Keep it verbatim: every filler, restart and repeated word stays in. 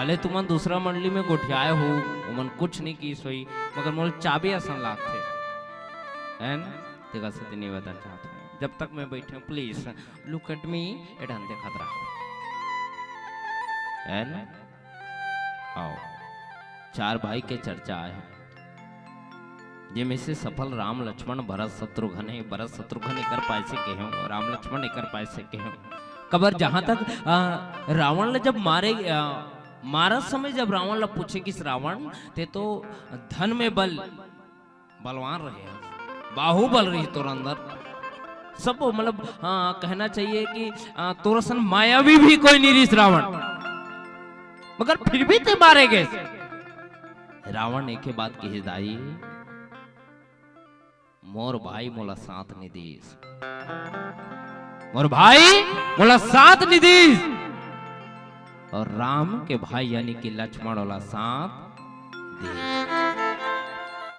भले तुमन दूसरा मंडली में गोठियाए हो, उमन कुछ नहीं कीस होही, मगर मोला चाबी असन लागथे। है ना? तेकर सेती निवेदन चाहत हूँ, जब तक मैं बैठे हूँ, please look at me, ए डाहन देखत रहा। है ना? आओ, चार भाई के चर्चा आए हे, जेमे से सफल राम लक्ष्मण भरत शत्रुघ्न हे। भरत शत्रुघ्न एकर पाय से कहे हो, राम लक्ष्मण एकर पाय से कहे हो। कबर जहाँ तक, आ, रावण ले जब मारे, आ, मारत समय जब रावण ला पूछे कि रावण, ते तो धन में बल, बलवान रहे हस, बाहुबल रही तोर अंदर, सब मतलब, हाँ, कहना चाहिए कि, आ, तोर असन मायावी भी कोई नहीं रहिस रावण, मगर फिर भी ते मारे गए। रावण एके बात कहिस, दाई, मोर भाई मोला साथ नहीं दीस, मोर भाई मोला साथ नहीं दीस, और राम के भाई यानी कि लक्ष्मण ओला साथ दीस।